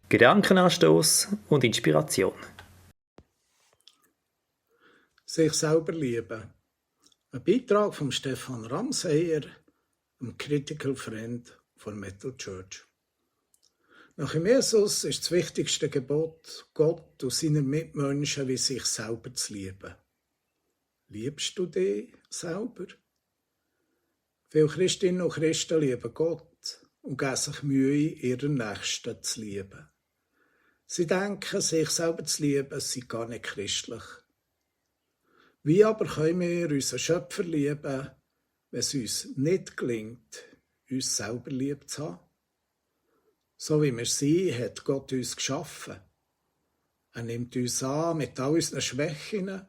Gedankenanstoß und Inspiration. Sich selber lieben. Ein Beitrag von Stefan Ramseyer, einem Critical Friend von Metal Church. Nach dem Jesus ist das wichtigste Gebot, Gott und seine Mitmenschen wie sich selber zu lieben. Liebst du dich selber? Viele Christinnen und Christen lieben Gott und geben sich Mühe, ihren Nächsten zu lieben. Sie denken, sich selber zu lieben, sei gar nicht christlich. Wie aber können wir unseren Schöpfer lieben, wenn es uns nicht gelingt, uns selber lieb zu haben? So wie wir sind, hat Gott uns geschaffen. Er nimmt uns an mit all unseren Schwächen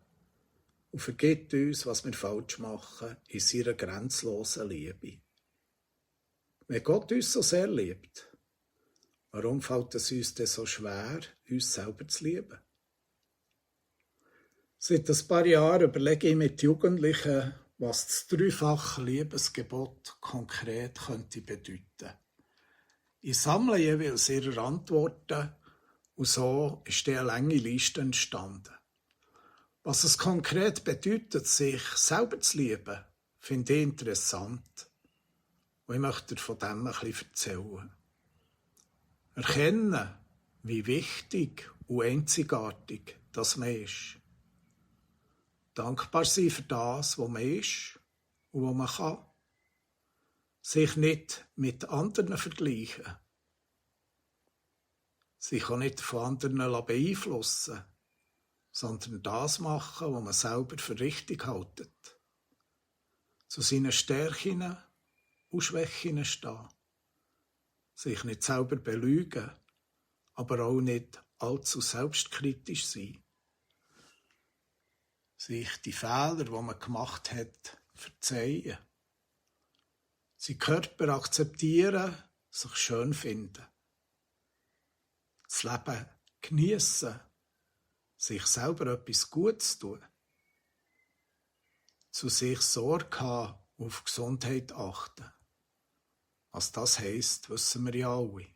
und vergibt uns, was wir falsch machen, in seiner grenzlosen Liebe. Wenn Gott uns so sehr liebt, warum fällt es uns denn so schwer, uns selber zu lieben? Seit ein paar Jahren überlege ich mit Jugendlichen, was das dreifache Liebesgebot konkret könnte bedeuten. Ich sammle jeweils ihre Antworten und so ist eine lange Liste entstanden. Was es konkret bedeutet, sich selber zu lieben, finde ich interessant. Und ich möchte dir von dem ein bisschen erzählen. Erkennen, wie wichtig und einzigartig das man ist. Dankbar sein für das, was man ist und was man kann. Sich nicht mit anderen vergleichen. Sich auch nicht von anderen beeinflussen, sondern das machen, was man selber für richtig hält. Zu seinen Stärken und Schwächen stehen. Sich nicht selber belügen, aber auch nicht allzu selbstkritisch sein. Sich die Fehler, die man gemacht hat, verzeihen. Sein Körper akzeptieren, sich schön finden. Das Leben geniessen, sich selber etwas Gutes tun. Zu sich Sorge haben und auf Gesundheit achten. Was das heisst, wissen wir ja alle.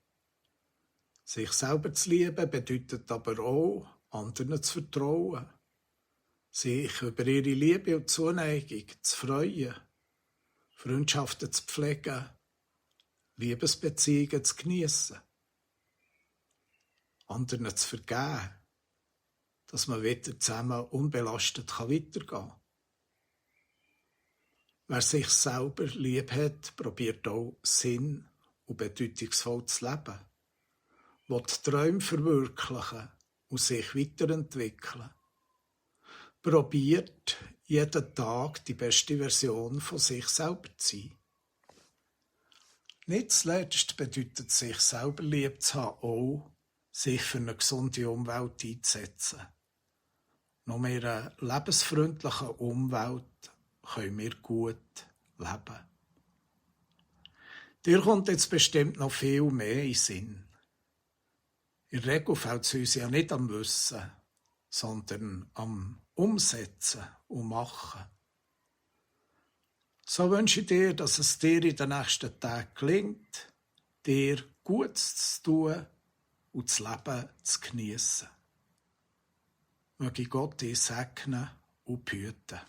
Sich selber zu lieben bedeutet aber auch, anderen zu vertrauen. Sich über ihre Liebe und Zuneigung zu freuen. Freundschaften zu pflegen, Liebesbeziehungen zu geniessen, anderen zu vergeben, dass man wieder zusammen unbelastet weitergehen kann. Wer sich selber lieb hat, probiert auch Sinn und bedeutungsvoll zu leben, will die Träume verwirklichen und sich weiterentwickeln. Probiert jeden Tag die beste Version von sich selber zu sein. Nicht zuletzt bedeutet sich selber lieb zu haben auch, sich für eine gesunde Umwelt einzusetzen. Nur mit einer lebensfreundlichen Umwelt können wir gut leben. Dir kommt jetzt bestimmt noch viel mehr in den Sinn. In der Regel fällt es uns ja nicht am Wissen, sondern am Umsetzen und Machen. So wünsche ich dir, dass es dir in den nächsten Tagen gelingt, dir Gutes zu tun und das Leben zu geniessen. Möge Gott dich segnen und behüten.